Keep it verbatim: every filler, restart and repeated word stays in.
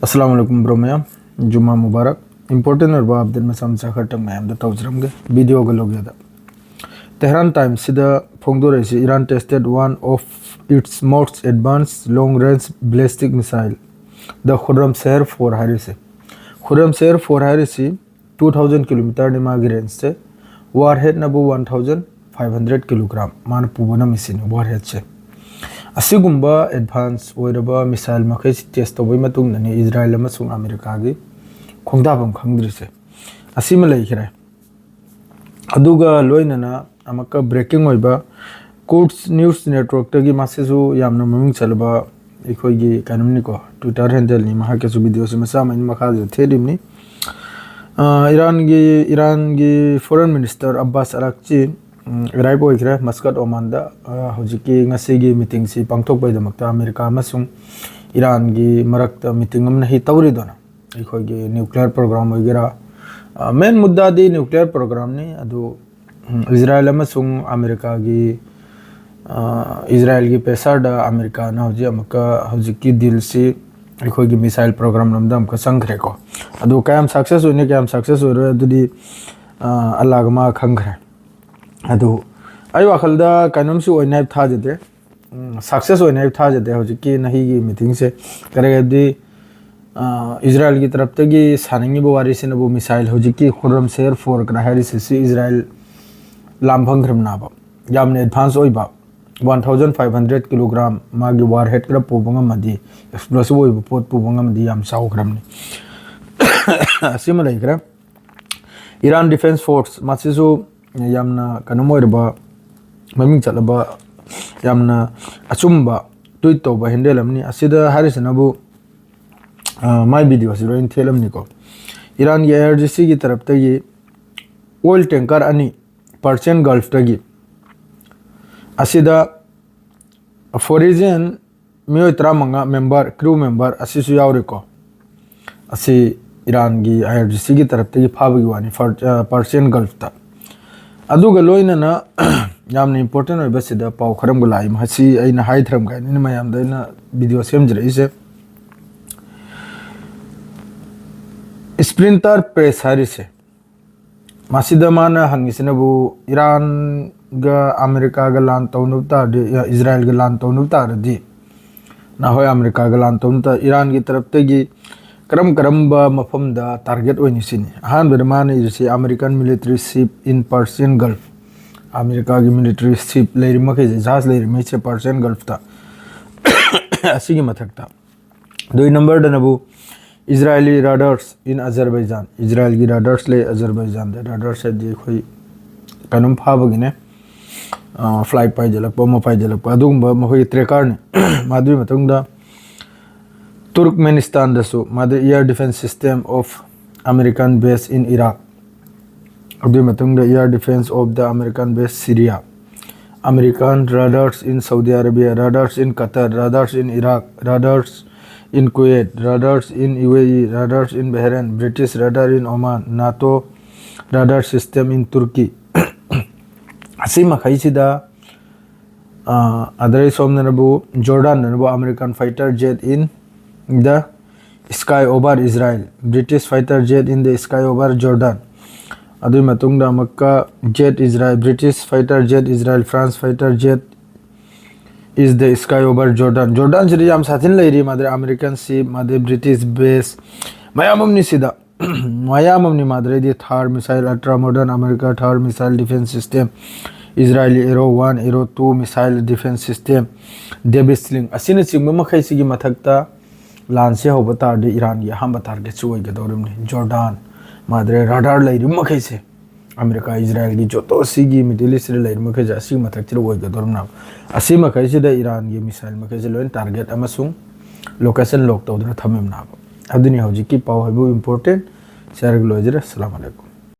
ꯑꯁꯂꯥꯃꯨ ꯑꯂꯥꯏꯀꯨꯝ bro ꯃꯌꯥꯝ, ꯖꯨꯃꯥ Mubarak. Important ꯑꯣꯏꯕ update ꯃꯆꯥ ꯃꯆꯥ ꯈꯔꯇꯪ ꯃꯌꯥꯝꯗ ꯇꯧꯖꯔꯝꯒꯦ ꯚꯤꯗꯤꯑꯣꯒ ꯂꯣꯏꯒꯦꯗ꯫ ꯇꯦꯍꯔꯥꯟ ꯇꯥꯏꯝꯁꯁꯤꯗ ꯐꯣꯡꯗꯣꯔꯛꯏꯁꯤ, "Iran tested one of its most advanced long range ballistic missile, the Khurram Sher four" ꯍꯥꯏꯔꯤꯁꯦ꯫ ꯈꯨꯔꯝ ꯁꯦꯔ ꯐꯣꯔ ꯍꯥꯏꯔꯤꯁꯤ ꯇꯨ ꯊꯥꯎꯖꯟ ꯀꯤꯂꯣꯃꯤꯇꯔꯅꯤ ꯃꯥꯒꯤ ꯔꯦꯟꯖꯁꯦ꯫ ꯋꯥꯔ ꯍꯦꯠꯅꯕꯨ one thousand five hundred kilogram ꯃꯥꯅ ꯄꯨꯕ ꯉꯝꯃꯤꯁꯤꯅꯤ ꯋꯥꯔ ꯍꯦꯠꯁꯦ꯫ ꯑꯁꯤꯒꯨꯝꯕ ꯑꯦꯗꯚꯥꯟꯁ ꯑꯣꯏꯔꯕ ꯃꯤꯁꯥꯏꯜ ꯃꯈꯩꯁꯤ ꯇꯦꯁ ꯇꯧꯕꯒꯤ ꯃꯇꯨꯡꯗꯅꯤ ꯏꯖꯔꯥꯏꯜ ꯑꯃꯁꯨꯡ ꯑꯃꯦꯔꯤꯀꯥꯒꯤ ꯈꯣꯡꯗꯥꯐꯝ ꯈꯪꯗ꯭ꯔꯤꯁꯦ꯫ ꯑꯁꯤꯃ ꯂꯩꯈ꯭ꯔꯦ꯫ ꯑꯗꯨꯒ ꯂꯣꯏꯅꯅ ꯑꯃꯨꯛꯀ ꯕ꯭ꯔꯦꯀꯤꯡ ꯑꯣꯏꯕ ꯀꯨꯔꯗꯁ ꯅ꯭ꯌꯨꯁ ꯅꯦꯠꯋꯔꯛꯇꯒꯤ, ꯃꯁꯤꯁꯨ ꯌꯥꯝꯅ ꯃꯃꯤꯡ ꯆꯠꯂꯕ ꯑꯩꯈꯣꯏꯒꯤ ꯀꯩꯅꯣꯝꯅꯤꯀꯣ, ꯇ꯭ꯋꯤꯇꯔ ꯍꯦꯟꯗꯜꯅꯤ, ꯃꯍꯥꯛꯀꯤꯁꯨ ꯚꯤꯗꯤꯑꯣꯁꯤ ꯃꯆꯥ ꯑꯃ ꯑꯩꯅ ꯃꯈꯥꯁꯤꯗ ꯊꯦꯠꯂꯤꯕꯅꯤ꯫ ꯑ, ꯏꯔꯥꯟꯒꯤ, ꯏꯔꯥꯟꯒꯤ ꯐꯣꯔꯦꯟ ꯃꯤꯅꯤꯁꯇꯔ ꯑꯕꯥꯁ ꯑꯔꯥꯛꯆꯤ, ꯎꯝ, ꯑꯦꯔꯥꯏꯚ ꯑꯣꯏꯈ꯭ꯔꯦ ꯃꯁꯀꯠ, ꯑꯣꯃꯥꯟꯗ꯫ ꯑ, ꯍꯧꯖꯤꯛꯀꯤ ꯉꯁꯤꯒꯤ ꯃꯤꯇꯤꯡꯁꯤ ꯄꯥꯡꯊꯣꯛꯄꯒꯤꯗꯃꯛꯇ ꯑꯃꯦꯔꯤꯀꯥ ꯑꯃꯁꯨꯡ ꯏꯔꯥꯟꯒꯤ ꯃꯔꯛꯇ ꯃꯤꯇꯤꯡ ꯑꯃꯅ ꯍꯤ ꯇꯧꯔꯤꯗꯅ, ꯑꯩꯈꯣꯏꯒꯤ ꯅ꯭ꯌꯨꯀ꯭ꯂꯤꯌꯔ ꯄ꯭ꯔꯣꯒ꯭ꯔꯥꯝ ꯑꯣꯏꯒꯦꯔꯥ, ꯑ, ꯃꯦꯟ ꯃꯨꯗꯥꯗꯤ ꯅ꯭ꯌꯨꯀ꯭ꯂꯤꯌꯔ ꯄ꯭ꯔꯣꯒ꯭ꯔꯥꯝꯅꯤ꯫ ꯑꯗꯨ, ꯎꯝ, ꯏꯖꯔꯥꯏꯜ ꯑꯃꯁꯨꯡ ꯑꯃꯦꯔꯤꯀꯥꯒꯤ, ꯑ, ꯏꯖꯔꯥꯏꯜꯒꯤ ꯄ꯭ꯔꯦꯁꯔꯗ ꯑꯃꯦꯔꯤꯀꯥꯅ ꯍꯧꯖꯤꯛ ꯑꯃꯨꯛꯀ ꯍꯧꯖꯤꯛꯀꯤ ꯗꯤꯜꯁꯤ ꯑꯩꯈꯣꯏꯒꯤ ꯃꯤꯁꯥꯏꯜ ꯄ꯭ꯔꯣꯒ꯭ꯔꯥꯝ ꯂꯣꯝꯗ ꯑꯃꯨꯛꯀ ꯆꯪꯈ꯭ꯔꯦꯀꯣ꯫ ꯑꯗꯨ ꯀꯌꯥꯝ ꯁꯛꯁꯦꯁ ꯑꯣꯏꯅꯤ, ꯀꯌꯥꯝ ꯁꯛꯁꯦꯁ ꯑꯣꯏꯔꯣꯏ, ꯑꯗꯨꯗꯤ, ꯑ, ꯑꯜꯂꯥꯒ ꯃꯥ ꯈꯪꯈ꯭ꯔꯦ꯫ ꯑꯗꯨ ꯑꯩ ꯋꯥꯈꯜꯗ ꯀꯩꯅꯣꯝꯁꯨ ꯑꯣꯏꯅꯤ ꯍꯥꯏꯕ ꯊꯥꯖꯗꯦ꯫ ꯎꯝ, ꯁꯛꯁꯦꯁ ꯑꯣꯏꯅꯤ ꯍꯥꯏꯕ ꯊꯥꯖꯗꯦ ꯍꯧꯖꯤꯛꯀꯤ ꯅꯍꯤꯒꯤ ꯃꯤꯇꯤꯡꯁꯦ꯫ ꯀꯔꯤꯒꯤꯗꯤ, ꯑ, ꯏꯖꯔꯥꯏꯜꯒꯤ ꯇꯔꯞꯇꯒꯤ ꯁꯥꯅꯤꯡꯉꯤꯕ ꯋꯥꯔꯤꯁꯤꯅꯕꯨ ꯃꯤꯁꯥꯏꯜ ꯍꯧꯖꯤꯛꯀꯤ ꯈꯨꯔꯝ ꯁꯦꯔ ꯐꯣꯔ ꯀꯅ ꯍꯥꯏꯔꯤꯁꯤ, ꯁꯤ ꯏꯖꯔꯥꯏꯜ ꯂꯥꯝ ꯐꯪꯈ꯭ꯔꯕꯅꯦꯕ꯫ ꯌꯥꯝꯅ ꯑꯦꯗꯚꯥꯟꯁ ꯑꯣꯏꯕ, one thousand five hundred kilogram ꯃꯥꯒꯤ ꯋꯥꯔ ꯍꯦꯠ ꯈꯔ ꯄꯨꯕ ꯉꯝꯃꯗꯤ, ꯑꯦꯛꯁꯄ꯭ꯂꯣꯁꯤꯚ ꯑꯣꯏꯕ ꯄꯣꯠ ꯄꯨꯕ ꯉꯝꯃꯗꯤ ꯌꯥꯝ ꯆꯥꯎꯈ꯭ꯔꯕꯅꯤ꯫ ꯑꯁꯤꯃ ꯂꯩꯈ꯭ꯔꯦ꯫ ꯏꯔꯥꯟ ꯗꯤꯐꯦꯟꯁ ꯐꯣꯔꯁ, ꯃꯁꯤꯁꯨ ꯌꯥꯝꯅ ꯀꯩꯅꯣꯝ ꯑꯣꯏꯔꯕ, ꯃꯃꯤꯡ ꯆꯠꯂꯕ, ꯌꯥꯝꯅ ꯑꯆꯨꯝꯕ ꯇ꯭ꯋꯤꯠ ꯇꯧꯕ ꯍꯦꯟꯗꯜ ꯑꯃꯅꯤ꯫ ꯑꯁꯤꯗ ꯍꯥꯏꯔꯤꯁꯤꯅꯕꯨ, ꯑ, ꯃꯥꯏ ꯚꯤꯗꯤꯑꯣꯁꯤ ꯂꯣꯏꯅ ꯊꯦꯠꯂꯝꯅꯤꯀꯣ꯫ ꯏꯔꯥꯟꯒꯤ ꯑꯥꯏ ꯑꯥꯔ ꯖꯤ ꯁꯤꯒꯤ ꯇꯔꯞꯇꯒꯤ ꯑꯣꯏꯜ ꯇꯦꯡꯀꯔ ꯑꯅꯤ ꯄꯔꯁꯤꯌꯟ ꯒꯜꯐꯇꯒꯤ, ꯑꯁꯤꯗ ꯐꯣꯔꯤꯖꯤꯌꯟ ꯃꯤꯑꯣꯏ ꯇꯔꯥꯃꯉꯥ ꯃꯦꯝꯕꯔ, ꯀ꯭ꯔꯨ ꯃꯦꯝꯕꯔ ꯑꯁꯤꯁꯨ ꯌꯥꯎꯔꯤꯀꯣ꯫ ꯑꯁꯤ ꯏꯔꯥꯟꯒꯤ ꯑꯥꯏ ꯑꯥꯔ ꯖꯤ ꯁꯤꯒꯤ ꯇꯔꯞꯇꯒꯤ ꯐꯥꯕꯒꯤ ꯋꯥꯅꯤ, ꯐꯔ-, ꯑ, ꯄꯔꯁꯤꯌꯟ ꯒꯜꯐꯇ꯫ ꯑꯗꯨꯒ ꯂꯣꯏꯅꯅ ꯌꯥꯝꯅ ꯏꯝꯄꯣꯔꯇꯦꯟ ꯑꯣꯏꯕꯁꯤꯗ ꯄꯥꯎ ꯈꯔ ꯑꯃꯒ ꯂꯥꯛꯏ, ꯃꯁꯤ ꯑꯩꯅ ꯍꯥꯏꯊꯔꯝꯒꯦ ꯍꯥꯏꯅ ꯃꯌꯥꯝꯗ ꯑꯩꯅ ꯚꯤꯗꯤꯑꯣ ꯁꯦꯝꯖꯔꯛꯏꯁꯦ꯫ Splinter Press ꯍꯥꯏꯔꯤꯁꯦ, ꯃꯁꯤꯗ ꯃꯥꯅ ꯍꯪꯉꯤꯁꯤꯅꯕꯨ, ꯏꯔꯥꯟꯒ ꯑꯃꯦꯔꯤꯀꯥꯒ ꯂꯥꯟ ꯇꯧꯅꯕ ꯇꯥꯔꯗꯤ, ꯏꯁꯔꯥꯏꯜꯒ ꯂꯥꯟ ꯇꯧꯅꯕ ꯇꯥꯔꯗꯤ, ꯅꯍꯣꯏ, ꯑꯃꯦꯔꯤꯀꯥꯒ ꯂꯥꯟ ꯇꯧꯅꯕ ꯇꯥꯔꯗꯤ ꯏꯔꯥꯟꯒꯤ ꯇꯔꯞꯇꯒꯤ ꯀꯔꯝ ꯀꯔꯝꯕ ꯃꯐꯝꯗ target ꯑꯣꯏꯅꯤ ꯁꯤꯅꯤ꯫ ꯑꯍꯥꯟꯕꯗ ꯃꯥꯅ ꯏꯔꯤꯁꯤ American military ship in Persian Gulf꯫ ꯑꯃꯦꯔꯤꯀꯥꯒꯤ military ship ꯂꯩꯔꯤ ꯃꯈꯩꯁꯦ, ꯖꯍꯥꯖ ꯂꯩꯔꯤ ꯃꯈꯩꯁꯦ Persian Gulfꯇ꯫ ꯑꯁꯤꯒꯤ ꯃꯊꯛꯇ ꯑꯗꯨꯒꯤ numberꯗꯅꯕꯨ Israeli radars in Azerbaijan꯫ ꯏꯁꯔꯥꯏꯜꯒꯤ radars ꯂꯩ ꯑꯖꯔꯕꯩꯖꯥꯟꯗ꯫ Radars ꯍꯥꯏꯗꯤ ꯑꯩꯈꯣꯏ ꯀꯩꯅꯣꯝ ꯐꯥꯕꯒꯤꯅꯦ, flight ꯄꯥꯏꯁꯤꯜꯂꯛꯄ, ꯑꯃ ꯄꯥꯏꯁꯤꯜꯂꯛꯄ, ꯑꯗꯨꯒꯨꯝꯕ ꯃꯈꯣꯏꯒꯤ trackerꯅꯤ꯫ ꯃꯗꯨꯒꯤ ꯃꯇꯨꯡꯗ ꯇꯨꯔꯛꯃꯦꯅꯤꯁꯇꯥꯟꯗꯁꯨ ꯃꯥꯗꯤ air defense system of American base in Iraq꯫ ꯑꯗꯨꯒꯤ ꯃꯇꯨꯡꯗ air defense of the American base Syria, American radars in Saudi Arabia, radars in Qatar, radars in Iraq, radars in Kuwait, radars in U A E, radars in Bahrain, British radar in Oman, NATO radar system in Turkey꯫ ꯑꯁꯤ ꯃꯈꯩꯁꯤꯗ ꯑꯗꯩ ꯁꯣꯝꯗꯅꯕꯨ ꯖꯣꯔꯗꯥꯟꯗꯅꯕꯨ American fighter jet in the sky over Israel, British fighter jet in the sky over Jordan꯫ ꯑꯗꯨꯒꯤ ꯃꯇꯨꯡꯗ ꯑꯃꯨꯛꯀ jet Israel, British fighter jet Israel, France fighter jet is the sky over Jordan꯫ ꯖꯣꯔꯗꯥꯟꯁꯤꯗ ꯌꯥꯝ ꯁꯥꯊꯤꯅ ꯂꯩꯔꯤ, ꯃꯥꯗꯤ American ship, ꯃꯥꯗꯤ British base ꯃꯌꯥꯝ ꯑꯃꯅꯤ ꯁꯤꯗ꯫ ꯃꯌꯥꯝ ꯑꯃꯅꯤ ꯃꯥꯗ꯭ꯔꯦꯗꯤ THAAD missile, ultra modern America THAAD missile defense system, Israeli Arrow one, Arrow two missile defense system, David's Sling ꯑꯁꯤꯅꯆꯤꯡꯕ ꯃꯈꯩꯁꯤꯒꯤ ꯃꯊꯛꯇ ꯂꯥꯟꯁꯦ ꯍꯧꯕ ꯇꯥꯔꯗꯤ ꯏꯔꯥꯟꯒꯤ ꯑꯍꯥꯟꯕ targetꯁꯨ ꯑꯣꯏꯒꯗꯧꯔꯤꯕꯅꯤ꯫ ꯖꯣꯔꯗꯥꯟ, ꯃꯥꯗ꯭ꯔꯦ, radar ꯂꯩꯔꯤꯕ ꯃꯈꯩꯁꯦ ꯑꯃꯦꯔꯤꯀꯥ, ꯏꯁꯔꯥꯏꯜꯒꯤ ꯖꯣꯇꯣ ꯁꯤꯒꯤ Middle Eastꯇ ꯂꯩꯔꯤꯕ ꯃꯈꯩꯁꯦ ꯑꯁꯤꯒꯤ ꯃꯊꯛꯁꯤꯗ ꯑꯣꯏꯒꯗꯧꯔꯤꯕꯅꯦꯕ꯫ ꯑꯁꯤ ꯃꯈꯩꯁꯤꯗ ꯏꯔꯥꯟꯒꯤ missile ꯃꯈꯩꯁꯦ ꯂꯣꯏꯅ target ꯑꯃꯁꯨꯡ location lock ꯇꯧꯗꯨꯅ ꯊꯝꯃꯤꯕꯅꯦꯕ꯫ ꯑꯗꯨꯅꯤ ꯍꯧꯖꯤꯛꯀꯤ ꯄꯥꯎ ꯍꯥꯏꯕꯨ important꯫ ꯁꯤ ꯍꯥꯏꯔꯒ ꯂꯣꯏꯖꯔꯦ꯫ ꯑꯁꯂꯥꯃꯨ ꯑꯂꯥꯏꯀꯨꯝ꯫